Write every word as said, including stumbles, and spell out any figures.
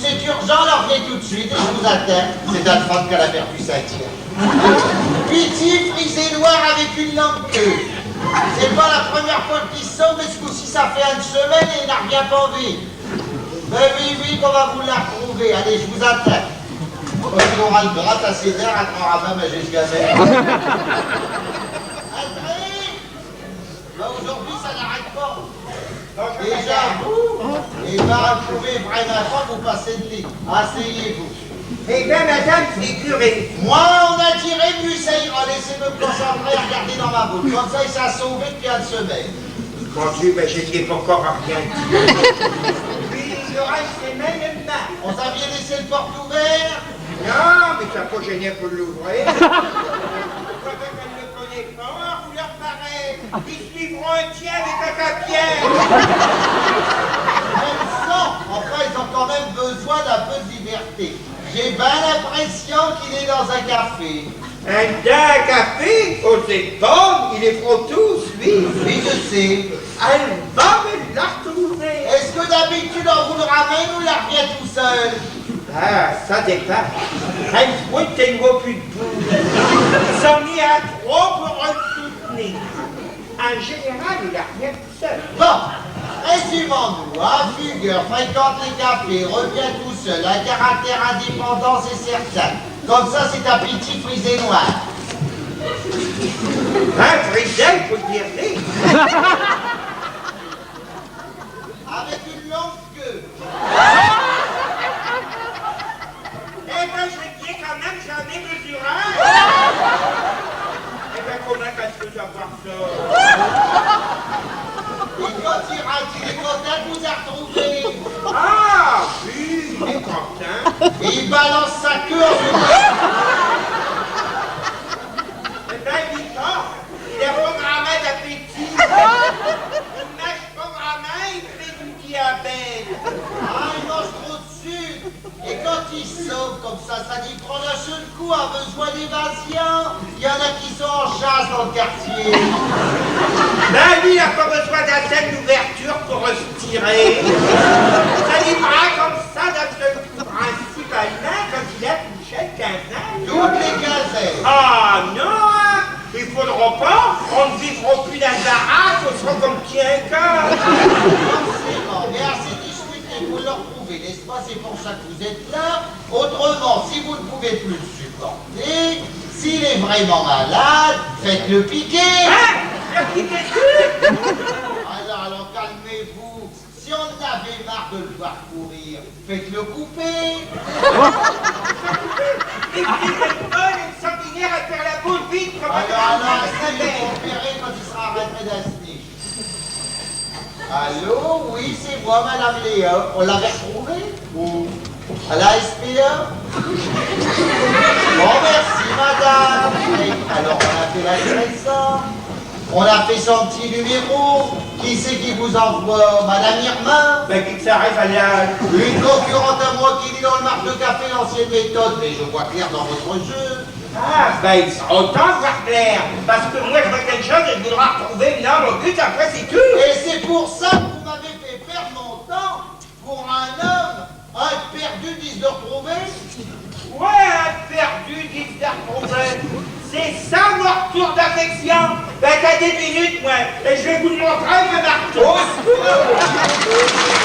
C'est urgent, alors venez tout de suite et je vous attends. C'est Alphonse qu'elle a perdu sa tire. Pitié, frisé noir avec une langue queue. C'est pas la première fois qu'il sauve, mais ce coup-ci, ça fait une semaine et il n'arvient pas en vie. Ben oui, oui, qu'on va vous la retrouver. Allez, je vous attends. Quand il aura le bras à ses nerfs, elle prendra même à Jésus. Entrez. Ben, aujourd'hui, ça n'arrête pas. Déjà, vous, eh ben, vous pouvez vraiment pas vous passer de lit. Asseyez-vous. Eh ben, madame, figurez. Moi, on a tiré, lui, ça ira. Laissez-me me concentrer et regarder dans ma boule. Comme ça, il s'est sauvé depuis une semaine. Mon Dieu, ben, je n'y ai pas encore rien dit. Puis, il y aura une semaine et demie. On s'avait laissé le porte ouvert. Non, mais ça faut gêner pour l'ouvrir. Pourquoi qu'elle ne connaît pas, vous leur paraît ? Ils suivront un tien avec un papier. Même ça, enfin, ils ont quand même besoin d'un peu de liberté. J'ai bien l'impression qu'il est dans un café. Un, un café ? Oh, c'est bon, il est pour tous, lui. Oui, je sais. Elle va me la retrouver. Est-ce que d'habitude, on vous le ramène ou il revient tout seul ? Ah, ça dépend. Un foot, t'es nouveau plus debout. Ils sont mis à trois pour le soutenir. En général, il revient tout seul. Bon, résumons-nous, hein. Fugueur, fréquente les cafés, revient tout seul, un caractère indépendant, c'est certain. Comme ça, c'est un petit frisé noir. Hein, frisé, faut dire, oui. Avec une longue queue. Eh ben, je n'y ai quand même jamais mesuré. Eh ben, comment qu'elle peut savoir ça ? Et quand il rentre, il est content de vous retrouver. Ah, oui, il est content. Et il balance sa queue en vous. Eh ben, dis donc, il est programmé d'appétit. Il mange programmé, il fait du diabète. Ah, il mange trop de sucre. Et quand il sauve comme ça, ça lui prend d'un seul coup un besoin d'évasion. Il y en a qui sont en chasse dans le quartier. Ben, lui, il n'a pas besoin d'un seul d'ouverture pour respirer. Ça lui prend comme ça d'un seul coup, principalement quand il a couché le quinzaine. Toutes les quinzaines. Ah non, hein. Il faudra pas, on ne vivra plus dans un rack, on sera comme qui un gars. Forcément, mais assez discuté, vous le retrouvez, n'est-ce pas ? C'est pour ça que vous êtes là. Autrement, si vous ne pouvez plus le supporter, s'il est vraiment malade, faites-le piquer. Hein ? Le piquer ? Alors, alors, calmez-vous. Si on en avait marre de le voir courir, faites-le couper. Et puis, le bol et le sanguinaire à faire la boule vite, comme... Alors, alors, ça y est, vous verrez quand il sera rentré dans ce nid. Allô, oui, c'est moi, Madame Léa. On l'avait retrouvé ? Où ? À la S P A ? Bon, merci, madame. Alors, on a fait l'intéressant. On a fait son petit numéro. Qui c'est qui vous envoie ? Madame Irma ? Ben, qui que ça arrive, elle a... Une concurrente à moi qui lit dans le marc de café l'ancienne méthode, mais je vois clair dans votre jeu. Ah, ben, il sera temps de voir clair, parce que moi, je vois quelque chose et je voudrais retrouver le nom, mon but, après, c'est tout. Et c'est pour ça que vous m'avez fait perdre mon temps, pour un homme, un de perdu, dix de retrouvé. Ouais, un de perdu, dix de retrouvé. C'est ça, mon retour d'affection. Ben, t'as dix minutes, moi, et je vais vous le montrer, mon marteau. Au secours !